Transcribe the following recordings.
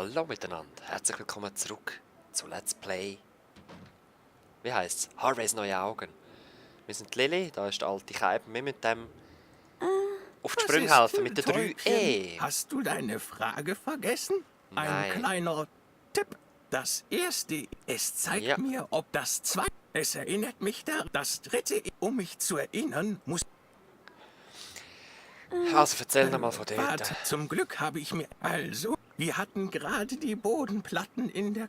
Hallo miteinander, herzlich willkommen zurück zu Let's Play. Wie heisst's? Harveys neue Augen. Wir sind Lilly, da ist der alte Keib. Wir müssen dem auf die Sprünge helfen mit den 3 E. Hast du deine Frage vergessen? Nein. Ein kleiner Tipp. Das erste, es zeigt mir, ob das zweite. Es erinnert mich daran. Das dritte, um mich zu erinnern, muss. Also erzähl noch mal von dort. Warte, zum Glück habe ich mir. Also, wir hatten gerade die Bodenplatten in der.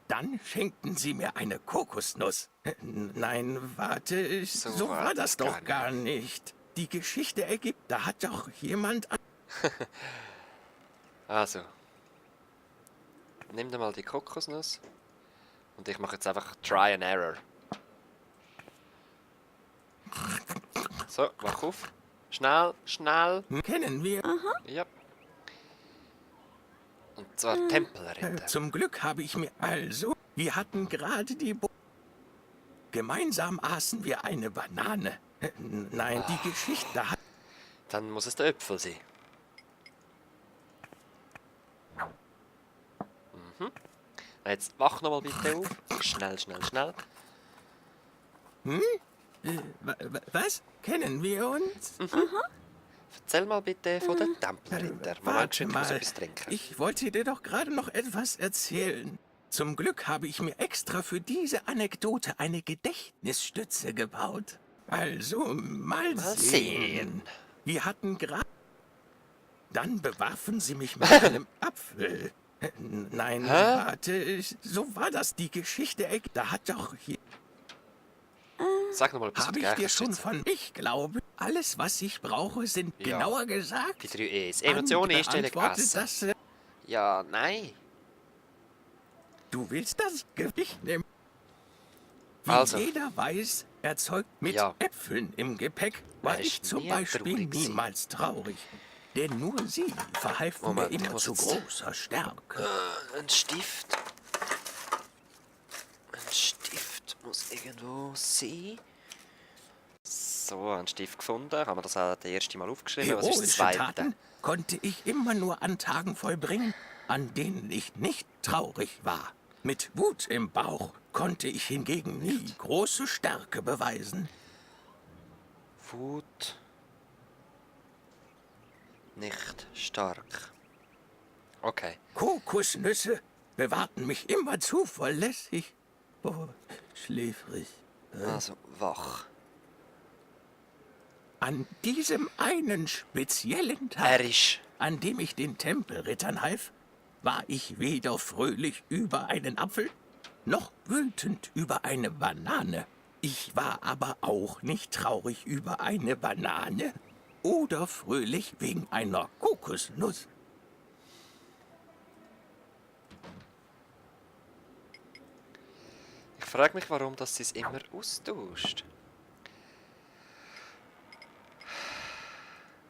Dann schenkten sie mir eine Kokosnuss. Nein, warte, so war das doch gar nicht. Die Geschichte ergibt, da hat doch jemand. Also. Nimm dir mal die Kokosnuss. Und ich mache jetzt einfach Try and Error. So, wach auf. Schnell, schnell. Kennen wir? Ja. Und zwar Tempelritter. Zum Glück habe ich mir. Also, wir hatten gerade die. Gemeinsam aßen wir eine Banane. Nein, die Geschichte hat. Dann muss es der Äpfel sein. Mhm. Jetzt wach noch mal bitte auf. Schnell, schnell, schnell. Was? Kennen wir uns? Erzähl mal bitte von den Tempelritter. Moment, ich muss mal. etwas trinken. Ich wollte dir doch gerade noch etwas erzählen. Zum Glück habe ich mir extra für diese Anekdote eine Gedächtnisstütze gebaut. Also, mal sehen. Wir hatten gerade. Dann bewarfen sie mich mit einem Apfel. Nein, warte, so war das. Die Geschichte. Da hat doch hier. Sag nochmal etwas Habe ich dir schon von. Ich glaube, alles, was ich brauche, sind genauer gesagt. Die 3 E's. Emotionen, Einstellung, Essen. Das, Ja, nein. du willst das Gewicht nehmen. Wie Also. jeder weiß, erzeugt mit Äpfeln im Gepäck, war Er ist ich zum nie Beispiel traurig gewesen. niemals traurig. Denn nur sie verhalfen Moment, mir ich immer muss zu jetzt- großer Stärke. Ein Stift. Ein Stift muss irgendwo sein. So, ein Stift gefunden. Haben wir das auch das erste Mal aufgeschrieben? Was ist das Heroische zweite? Taten konnte ich immer nur an Tagen vollbringen, an denen ich nicht traurig war. Mit Wut im Bauch konnte ich hingegen nie große Stärke beweisen. Wut. Nicht stark. Okay. Kokosnüsse bewahrten mich immer zuverlässig. Oh, schläfrig. Also, wach. An diesem einen speziellen Tag, Er ist. an dem ich den Tempelrittern half, war ich weder fröhlich über einen Apfel, noch wütend über eine Banane. Ich war aber auch nicht traurig über eine Banane oder fröhlich wegen einer Kokosnuss. Ich frage mich, warum das sie es immer austauscht.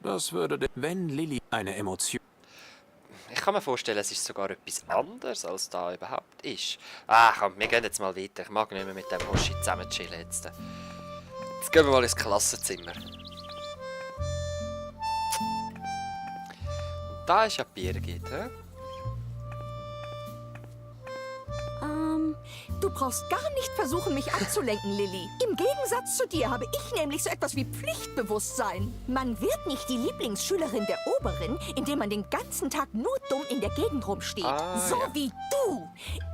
Das würde, wenn Lilly eine Emotion. Ich kann mir vorstellen, es ist sogar etwas anderes, als da überhaupt ist. Ah, komm, wir gehen jetzt mal weiter. Ich mag nicht mehr mit dem Hoshi zusammen chillen jetzt. Jetzt gehen wir mal ins Klassenzimmer. Und da ist ja Birgit, hä? Du brauchst gar nicht versuchen, mich abzulenken, Lilly. Im Gegensatz zu dir habe ich nämlich so etwas wie Pflichtbewusstsein. Man wird nicht die Lieblingsschülerin der Oberin, indem man den ganzen Tag nur dumm in der Gegend rumsteht. So wie du.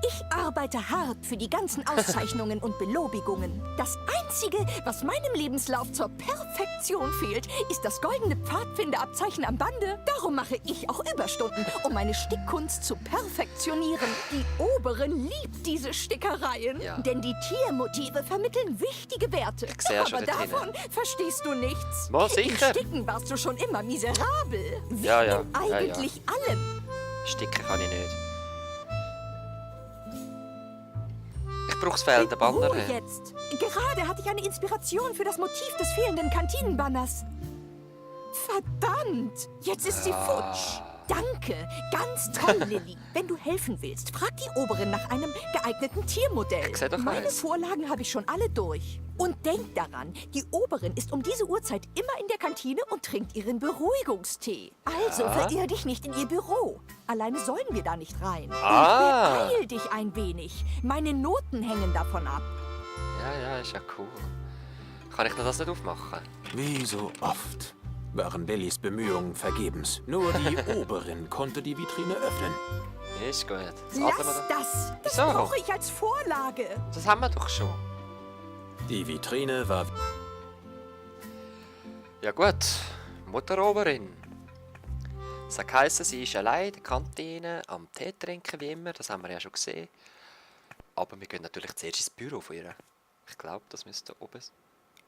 Ich arbeite hart für die ganzen Auszeichnungen und Belobigungen. Das Einzige, was meinem Lebenslauf zur Perfektion fehlt, ist das goldene Pfadfinderabzeichen am Bande. Darum mache ich auch Überstunden, um meine Stickkunst zu perfektionieren. Die Oberin liebt diese Stickereien, denn die Tiermotive vermitteln wichtige Werte. Ich sehe schon Aber da davon verstehst du nichts. Mal Im sicher. Sticken warst du schon immer miserabel. Wie Ja, in eigentlich allem. Sticken kann ich nicht. Ich brauche das fehlende Banner. Ruhe jetzt. Gerade hatte ich eine Inspiration für das Motiv des fehlenden Kantinenbanners. Verdammt, jetzt ist sie futsch. Danke, ganz toll, Lilly. Wenn du helfen willst, frag die Oberin nach einem geeigneten Tiermodell. Ich seh doch Meine eins. Vorlagen habe ich schon alle durch. Und denk daran, die Oberin ist um diese Uhrzeit immer in der Kantine und trinkt ihren Beruhigungstee. Also verirr dich nicht in ihr Büro. Alleine sollen wir da nicht rein. Ah. Und beeil dich ein wenig. Meine Noten hängen davon ab. Ja, ist ja cool. Kann ich noch das nicht aufmachen? Wie so oft waren Lillys Bemühungen vergebens. Nur die Oberin konnte die Vitrine öffnen. Ist gut. Das Lass atmen wir das. Das Wieso? brauche ich als Vorlage. Das haben wir doch schon. Die Vitrine war Ja gut, Mutteroberin. Das heisst, sie ist allein in der Kantine am Tee trinken, wie immer. Das haben wir ja schon gesehen. Aber wir gehen natürlich zuerst ins Büro von ihr. Ich glaube, das müsste oben...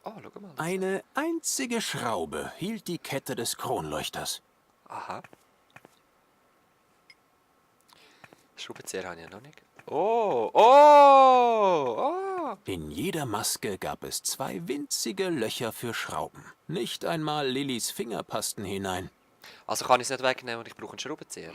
Oh, schau mal. eine einzige Schraube, hielt die Kette des Kronleuchters. Aha. Schraubenzieher habe ich ja noch nicht. Oh! In jeder Maske gab es 2 winzige Löcher für Schrauben. Nicht einmal Lillys Finger passten hinein. Also kann ich es nicht wegnehmen und ich brauche einen Schraubenzieher.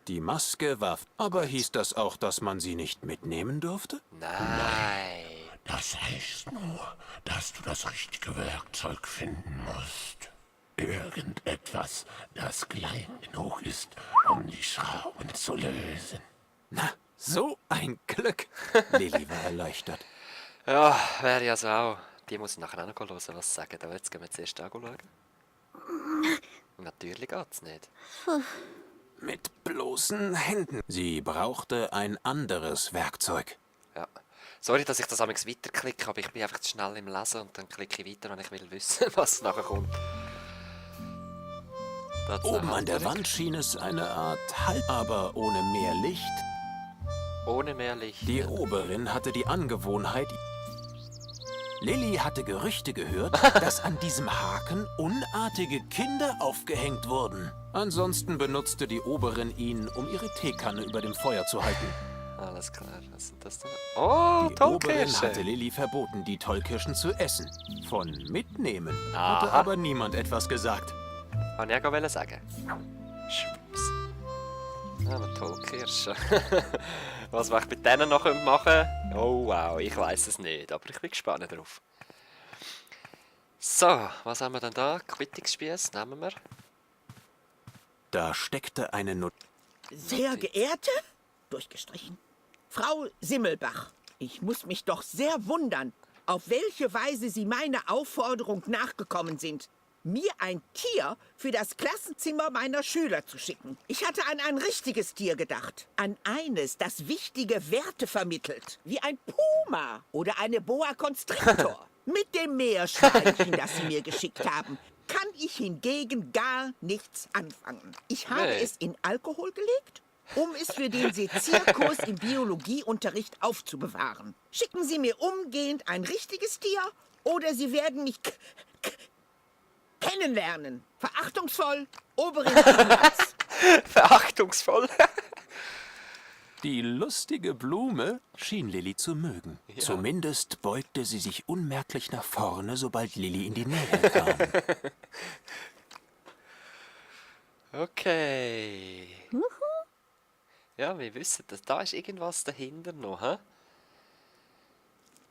Die Maske war... Aber hieß das auch, dass man sie nicht mitnehmen durfte? Nein. Das heißt nur, dass du das richtige Werkzeug finden musst. Irgendetwas, das klein genug ist, um die Schrauben zu lösen. Na, so ein Glück. Lilly war erleichtert. Ja, wäre ja so auch. Die muss ich nachher auch noch hören, was sie sagen. Aber jetzt gehen wir zuerst anschauen. Natürlich geht's nicht. Mit bloßen Händen. Sie brauchte ein anderes Werkzeug. Ja. Sorry, dass ich das amigs weiterklicke, aber ich bin einfach zu schnell im Lesen und dann klicke ich weiter, wenn ich will wissen, was nachher kommt. Da Oben an der Wand schien es eine Art Halt, aber ohne mehr Licht. Ohne mehr Licht. Die Oberin hatte die Angewohnheit... Lilly hatte Gerüchte gehört, dass an diesem Haken unartige Kinder aufgehängt wurden. Ansonsten benutzte die Oberin ihn, um ihre Teekanne über dem Feuer zu halten. Alles klar, was sind das denn? Oh, Die Oberin hatte Tollkirsche! Lilly verboten, die Tollkirschen zu essen. Von mitnehmen Aha. hatte aber niemand etwas gesagt. Kann ich ja gar sagen. Schwupps. Ja, eine Tollkirsche. Was wir mit denen noch machen können? Oh wow, ich weiß es nicht, aber ich bin gespannt drauf. So, was haben wir denn da? Quittungsspieß nehmen wir. Da steckte eine Not... Sehr geehrte, durchgestrichen, Frau Simmelbach, ich muss mich doch sehr wundern, auf welche Weise Sie meiner Aufforderung nachgekommen sind, mir ein Tier für das Klassenzimmer meiner Schüler zu schicken. Ich hatte an ein richtiges Tier gedacht. An eines, das wichtige Werte vermittelt. Wie ein Puma oder eine Boa Constrictor. Mit dem Meerschweinchen, das Sie mir geschickt haben, kann ich hingegen gar nichts anfangen. Ich habe Nee. es in Alkohol gelegt, um es für den Sezierkurs im Biologieunterricht aufzubewahren. Schicken Sie mir umgehend ein richtiges Tier oder Sie werden mich kennenlernen. Verachtungsvoll, Oberin Ignaz. Verachtungsvoll. Die lustige Blume schien Lilly zu mögen. Ja. Zumindest beugte sie sich unmerklich nach vorne, sobald Lilly in die Nähe kam. Okay. Ja, wir wissen, dass da ist irgendwas dahinter noch, hä?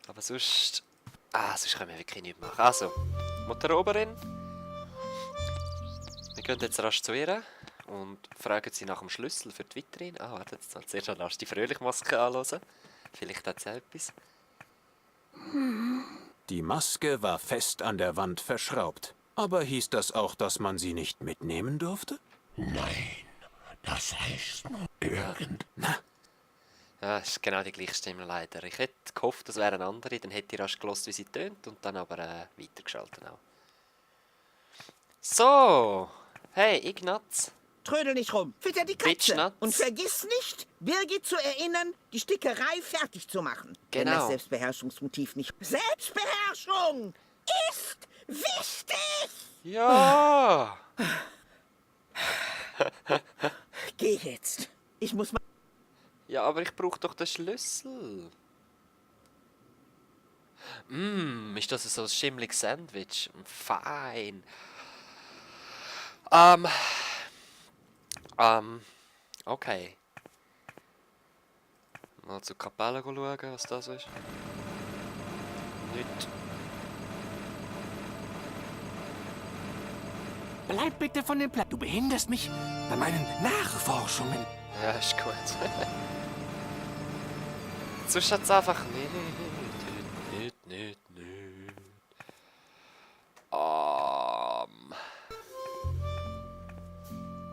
Aber sonst... sonst können wir wirklich nichts machen. Also, Mutteroberin. Wir gehen jetzt rasch zu ihr und fragen sie nach dem Schlüssel für die Vitrine. Warte, jetzt soll zuerst noch die Fröhlich-Maske anhören. Vielleicht hat sie etwas. Die Maske war fest an der Wand verschraubt. Aber hieß das auch, dass man sie nicht mitnehmen durfte? Nein, das heißt nur Ja, ist genau die gleiche Stimme leider. Ich hätte gehofft, das wäre eine andere, dann hätte ich rasch gehört, wie sie tönt und dann aber weitergeschaltet auch. So, hey Ignaz. Trödel nicht rum, fütter die Katze. Bitchnatz. Und vergiss nicht, Birgit zu erinnern, die Stickerei fertig zu machen. Wenn Genau. das Selbstbeherrschungsmotiv nicht... Selbstbeherrschung ist wichtig! Ja! Geh jetzt. Ich muss mal... Ja, aber ich brauche doch den Schlüssel. Ist das so ein schimmliges Sandwich? Fein. Okay. Mal zur Kapelle schauen, was das ist. Nicht. Bleib bitte von dem Platz. Du behinderst mich bei meinen Nachforschungen. Ja, ist gut. Sonst hat's einfach nicht.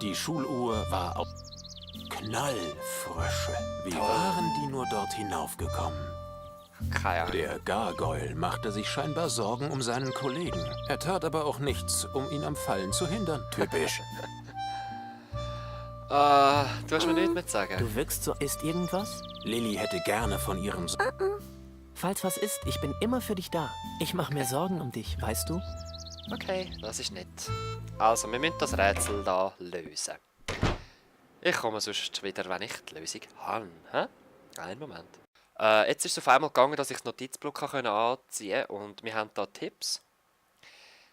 Die Schuluhr war auf Knallfrische. Wie waren die nur dort hinaufgekommen? keine Ahnung. Der Gargoyle machte sich scheinbar Sorgen um seinen Kollegen. Er tat aber auch nichts, um ihn am Fallen zu hindern. Typisch. Du hast mir nichts mehr zu sagen. Du wirkst so. Ist irgendwas? Lilly hätte gerne von ihrem Falls was ist, ich bin immer für dich da. Ich mache mir Sorgen um dich, weißt du? Okay, das ist nett. Also, wir müssen das Rätsel da lösen. Ich komme sonst wieder, wenn ich die Lösung habe. Hä? Einen Moment. Jetzt ist es auf einmal gegangen, dass ich das Notizblock anziehen konnte. Und wir haben da Tipps.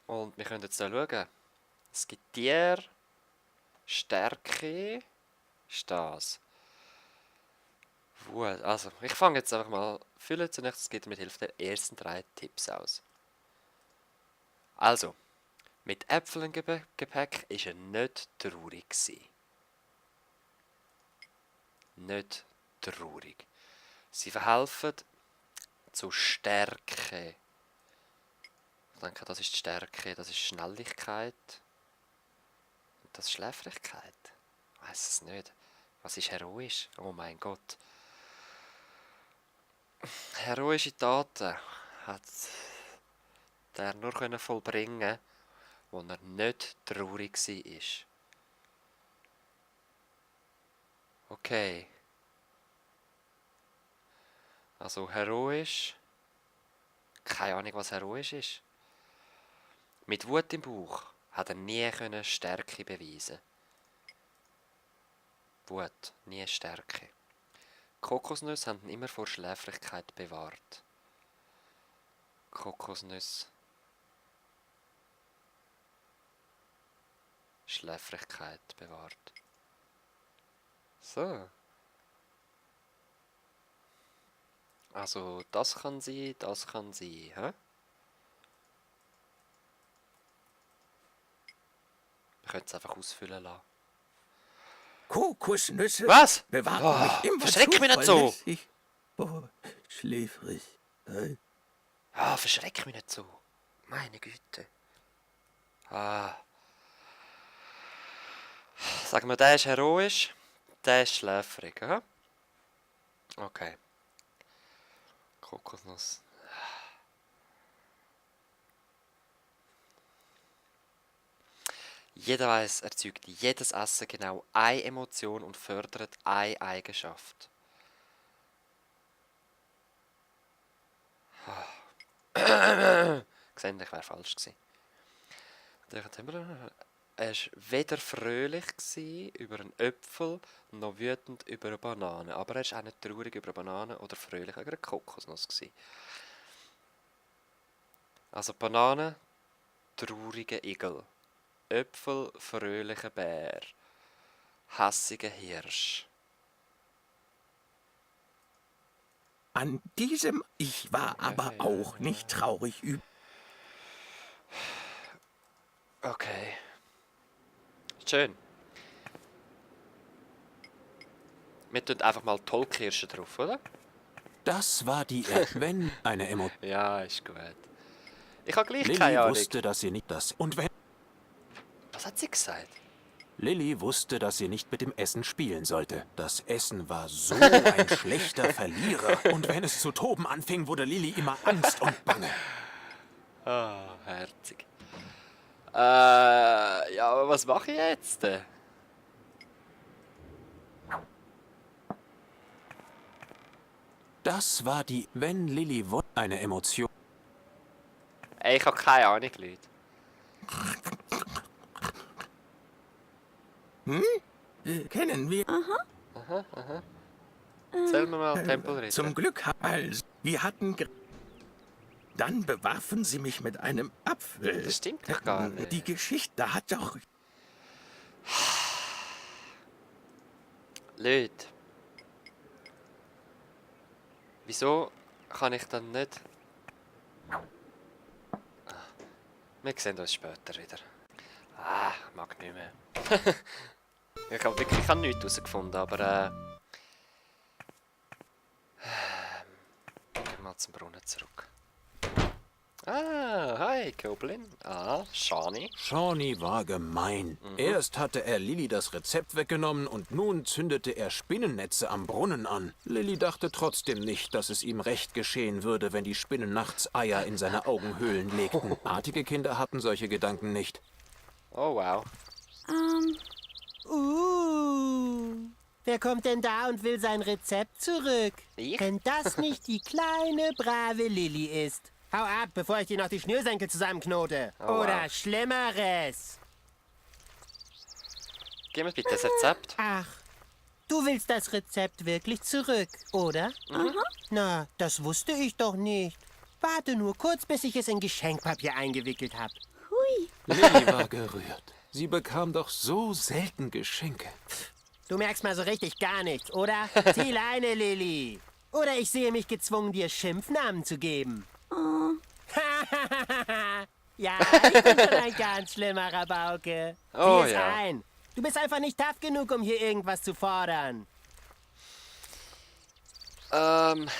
Und wir können jetzt da schauen. Es gibt Tier, Stärke, ist das. Wut. Also, ich fange jetzt einfach mal füllen zunächst. Es geht mit Hilfe der ersten 3 Tipps aus. Also, mit Äpfeln im Gepäck ist er nicht traurig gewesen. Nicht traurig. Sie verhelfen zur Stärke. Ich denke, das ist die Stärke, das ist Schnelligkeit. Und das ist Schläfrigkeit. Ich weiss es nicht. Was ist heroisch? Oh mein Gott. Heroische Taten hat der nur vollbringen, wo er nicht traurig war. Okay. Also heroisch. Keine Ahnung, was heroisch ist. Mit Wut im Bauch hat er nie Stärke beweisen. Wut, nie Stärke. Kokosnüsse haben ihn immer vor Schläfrigkeit bewahrt. Kokosnüsse. Schläfrigkeit bewahrt. So. Also, das kann sein, hä? Wir können es einfach ausfüllen lassen. Kokosnüsse Was? bewahren mich immer verschreck mich nicht so. zuverlässig vor Schläfrigkeit. Ah, verschreck mich nicht so. Meine Güte. Sagen wir, der ist heroisch, der ist schläfrig, hä? Okay. Kokosnuss. Jeder weiß, erzeugt jedes Essen genau eine Emotion und fördert eine Eigenschaft. Gesehen, ich wäre falsch gewesen. Er war weder fröhlich über einen Äpfel, noch wütend über eine Banane. Aber er war auch nicht traurig über eine Banane oder fröhlich über eine Kokosnuss. Also Banane, trauriger Igel. Äpfel, fröhlicher Bär. Hässiger Hirsch. An diesem Ich war aber auch nicht traurig über. Okay. Schön. Wir tun einfach mal Tollkirsche drauf, oder? Das war die wenn eine Emotion. Ja, ist gut. Ich habe gleich Lilly keine Ahnung. wusste, dass sie nicht das. Und wenn Was hat sie gesagt? Lilly wusste, dass sie nicht mit dem Essen spielen sollte. Das Essen war so ein schlechter Verlierer. Und wenn es zu toben anfing, wurde Lilly immer Angst und Bange. Ah, herzig. Ja, aber was mache ich jetzt? Das war die, wenn Lilly eine Emotion. Ey, ich habe keine Ahnung, Leute. Kennen wir. Erzähl mir mal Tempelritter. Zum Glück, also, wir hatten. Dann bewarfen sie mich mit einem Apfel. Das stimmt doch gar nicht. Die Geschichte hat doch. Leute. Wieso kann ich dann nicht... Wir sehen uns später wieder. Ich mag nicht mehr. Ich habe wirklich nichts herausgefunden, aber gehen wir mal zum Brunnen zurück. Hi, Goblin. Shani. Shawnee war gemein. Erst hatte er Lilly das Rezept weggenommen und nun zündete er Spinnennetze am Brunnen an. Lilly dachte trotzdem nicht, dass es ihm recht geschehen würde, wenn die Spinnen nachts Eier in seine Augenhöhlen legten. Artige Kinder hatten solche Gedanken nicht. Oh, wow. Wer kommt denn da und will sein Rezept zurück? Ich? Wenn das nicht die kleine, brave Lilly ist. Hau ab, bevor ich dir noch die Schnürsenkel zusammenknote. Oh, Oder wow. Schlimmeres. Gib mir bitte das Rezept. Ach, du willst das Rezept wirklich zurück, oder? Na, das wusste ich doch nicht. Warte nur kurz, bis ich es in Geschenkpapier eingewickelt habe. Lilly war gerührt. Sie bekam doch so selten Geschenke. Du merkst mal so richtig gar nichts, oder? Zieh Leine, Lilly. Oder ich sehe mich gezwungen, dir Schimpfnamen zu geben. Ja, ich bin schon ein ganz schlimmer Rabauke. Oh, Sieh es ja. ein. Du bist einfach nicht tough genug, um hier irgendwas zu fordern. Sag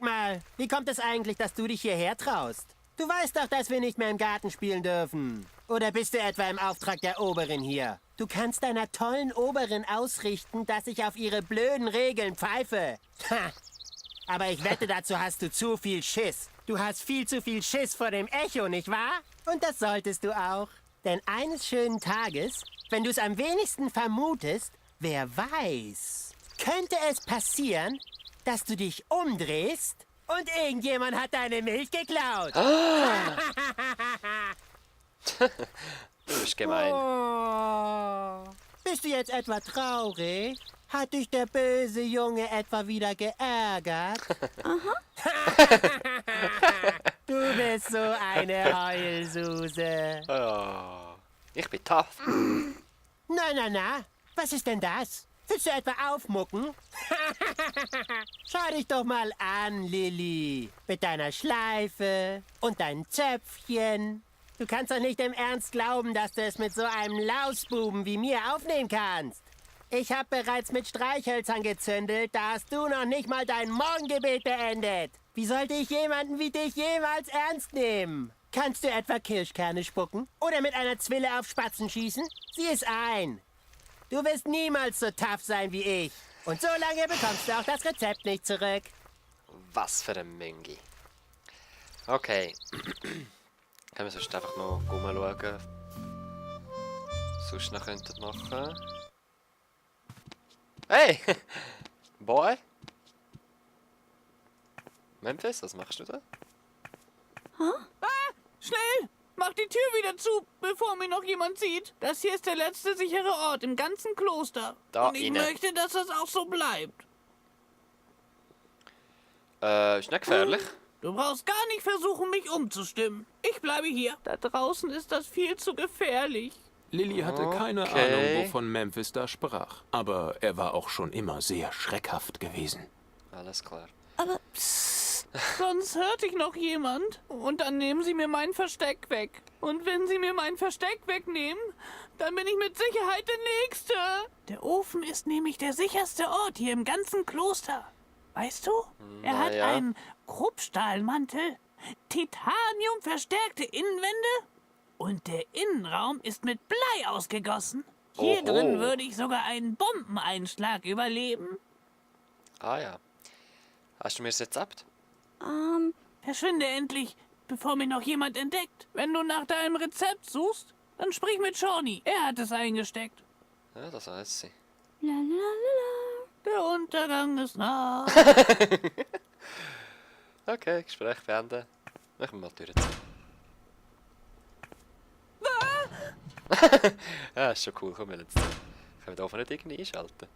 mal, wie kommt es eigentlich, dass du dich hierher traust? Du weißt doch, dass wir nicht mehr im Garten spielen dürfen. Oder bist du etwa im Auftrag der Oberin hier? Du kannst deiner tollen Oberin ausrichten, dass ich auf ihre blöden Regeln pfeife. Ha. Aber ich wette, dazu hast du zu viel Schiss. Du hast viel zu viel Schiss vor dem Echo, nicht wahr? Und das solltest du auch. Denn eines schönen Tages, wenn du es am wenigsten vermutest, wer weiß, könnte es passieren, dass du dich umdrehst und irgendjemand hat deine Milch geklaut. Du bist gemein. Oh. Bist du jetzt etwa traurig? Hat dich der böse Junge etwa wieder geärgert? Du bist so eine Heulsuse. Oh, ich bin tough. Na, was ist denn das? Willst du etwa aufmucken? Schau dich doch mal an, Lilly. Mit deiner Schleife und deinem Zöpfchen. Du kannst doch nicht im Ernst glauben, dass du es mit so einem Lausbuben wie mir aufnehmen kannst. Ich habe bereits mit Streichhölzern gezündelt, da hast du noch nicht mal dein Morgengebet beendet. Wie sollte ich jemanden wie dich jemals ernst nehmen? Kannst du etwa Kirschkerne spucken? Oder mit einer Zwille auf Spatzen schießen? Sieh es ein. Du wirst niemals so tough sein wie ich. Und so lange bekommst du auch das Rezept nicht zurück. Was für ein Müngi. Okay. Können wir sonst einfach noch rumschauen. Sonst noch könnten machen. Hey! Boy! Memphis, was machst du da? Schnell! Mach die Tür wieder zu, bevor mir noch jemand sieht. Das hier ist der letzte sichere Ort im ganzen Kloster. Da Und ich rein. möchte, dass das auch so bleibt. Ist nicht gefährlich? Du brauchst gar nicht versuchen, mich umzustimmen. Ich bleibe hier. Da draußen ist das viel zu gefährlich. Lilly hatte keine Okay. Ahnung, wovon Memphis da sprach. Aber er war auch schon immer sehr schreckhaft gewesen. Alles klar. Sonst hört dich noch jemand. Und dann nehmen sie mir mein Versteck weg. Und wenn sie mir mein Versteck wegnehmen, dann bin ich mit Sicherheit der Nächste. Der Ofen ist nämlich der sicherste Ort hier im ganzen Kloster. Weißt du? Er hat ja. einen Kruppstahlmantel, Titanium-verstärkte Innenwände und der Innenraum ist mit Blei ausgegossen. Hier Oho. drin würde ich sogar einen Bombeneinschlag überleben. Ah ja. Hast du mir das Rezept? Verschwinde endlich, bevor mich noch jemand entdeckt. Wenn du nach deinem Rezept suchst, dann sprich mit Shawnee. Er hat es eingesteckt. Ja, das weiß sie. Der Untergang ist nah. Okay, Gespräch beenden. Machen wir mal die Tür zu. Ja, ist schon cool. Komm, wir jetzt. Können wir da oben nicht irgendwie einschalten?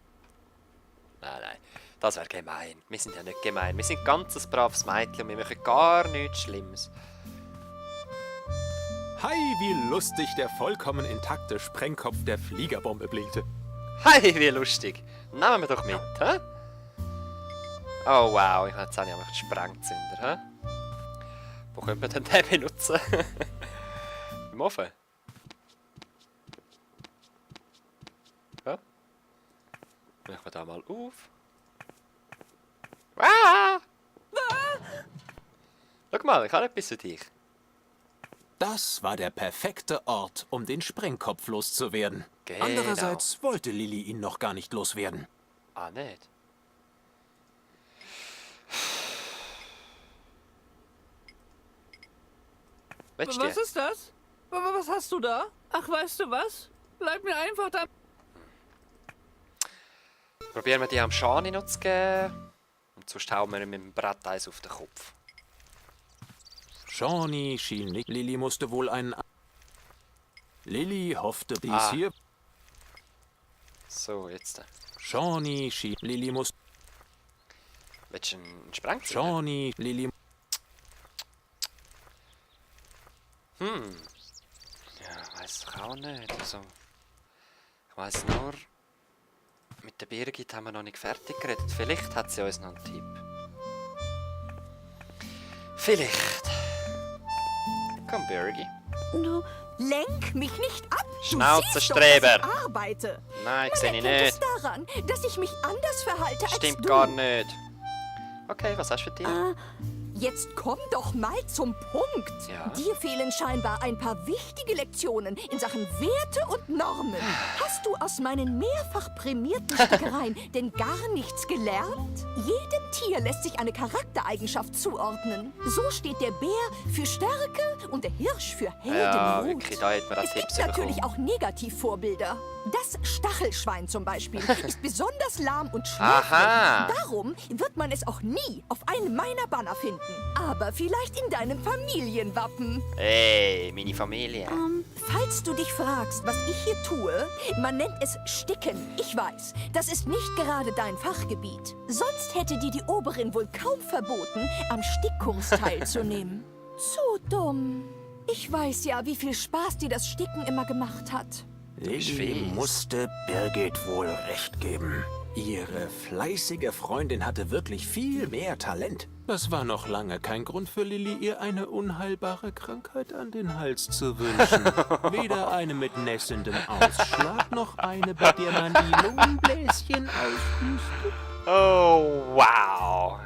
Nein. Das wäre gemein. Wir sind ja nicht gemein. Wir sind ganz ein braves Mädchen und wir machen gar nichts Schlimmes. Hi, wie lustig der vollkommen intakte Sprengkopf der Fliegerbombe blinkte. Hey, wie lustig. Nehmen wir doch mit, hä? Oh wow, ich habe jetzt auch nicht einen Sprengzünder, hä? Wo könnte man denn den benutzen? Im Ofen? Ja. Machen wir da mal auf. Ah! Schau mal, ich habe etwas für dich. Das war der perfekte Ort, um den Sprengkopf loszuwerden. Genau. Andererseits wollte Lilly ihn noch gar nicht loswerden. Ah, nicht? Willst du Was ist das? Was hast du da? Ach, weißt du was? Bleib mir einfach da. Probieren wir die am Schani noch zu geben. Und sonst hauen wir ihm mit dem Brett eins auf den Kopf. Shawnee schien nicht. Lilly musste wohl einen... Lilly hoffte, dies Ah. hier... So, jetzt. Shawnee schien... Lilly musste... Willst du einen Sprengzünder? Shawnee, Lilly... Ja, weiß ich auch nicht. Also, ich weiss nur, mit der Birgit haben wir noch nicht fertig geredet. Vielleicht hat sie uns noch einen Tipp. Vielleicht. Komm, Birgit. Du lenk mich nicht ab. Schnauzenstreber. Du siehst doch, dass ich arbeite. Nein, Man sehe ich erkennt nicht. es daran, dass ich mich anders verhalte als Stimmt du. gar nicht. Okay, was hast du für dich? Jetzt komm doch mal zum Punkt. Ja? Dir fehlen scheinbar ein paar wichtige Lektionen in Sachen Werte und Normen. Hast du aus meinen mehrfach prämierten Stickereien denn gar nichts gelernt? Jedem Tier lässt sich eine Charaktereigenschaft zuordnen. So steht der Bär für Stärke und der Hirsch für Ja, Heldenmut. wirklich, da hätten wir Es Tipps gibt natürlich bekommen. auch Negativvorbilder. Das Stachelschwein zum Beispiel ist besonders lahm und Aha. schläfrig. Darum wird man es auch nie auf einem meiner Banner finden. Aber vielleicht in deinem Familienwappen. Hey, meine Familie. Falls du dich fragst, was ich hier tue, man nennt es Sticken. Ich weiß, das ist nicht gerade dein Fachgebiet. Sonst hätte dir die Oberin wohl kaum verboten, am Stickkurs teilzunehmen. Zu dumm. Ich weiß ja, wie viel Spaß dir das Sticken immer gemacht hat. Lilly fies. musste Birgit wohl recht geben. Ihre fleißige Freundin hatte wirklich viel mehr Talent. Das war noch lange kein Grund für Lilly, ihr eine unheilbare Krankheit an den Hals zu wünschen. Weder eine mit nässendem Ausschlag, noch eine, bei der man die Lungenbläschen auspustet. Oh, wow.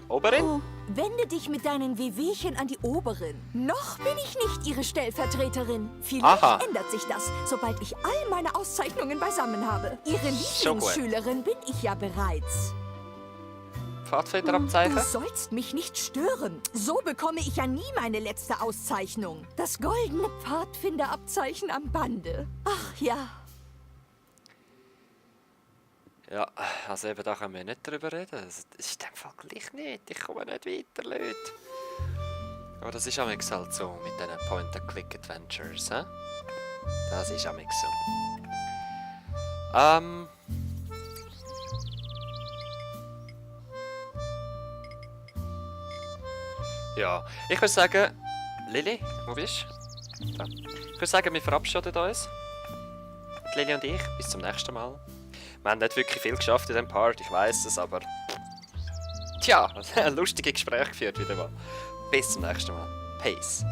Oberin? Oh, wende dich mit deinen Wehwehchen an die Oberin. Noch bin ich nicht ihre Stellvertreterin. Vielleicht Aha. ändert sich das, sobald ich all meine Auszeichnungen beisammen habe. Ihre Schon gut. Lieblingsschülerin bin ich ja bereits. Pfadfinderabzeichen? Du sollst mich nicht stören. So bekomme ich ja nie meine letzte Auszeichnung. Das goldene Pfadfinderabzeichen am Bande. Ach ja. Ja, also eben da können wir nicht drüber reden. Das ist in dem Fall gleich nicht. Ich komme nicht weiter, Leute. Aber das ist amigs halt so mit diesen Point-and-Click-Adventures, hä? Das ist amigs so. Ja, ich würde sagen... Lilly, wo bist du? Da. Ich würde sagen, wir verabschieden uns. Die Lilly und ich. Bis zum nächsten Mal. Wir haben nicht wirklich viel geschafft in diesem Part, ich weiß es, aber... Tja, ein lustiges Gespräch geführt wieder mal. Bis zum nächsten Mal. Peace.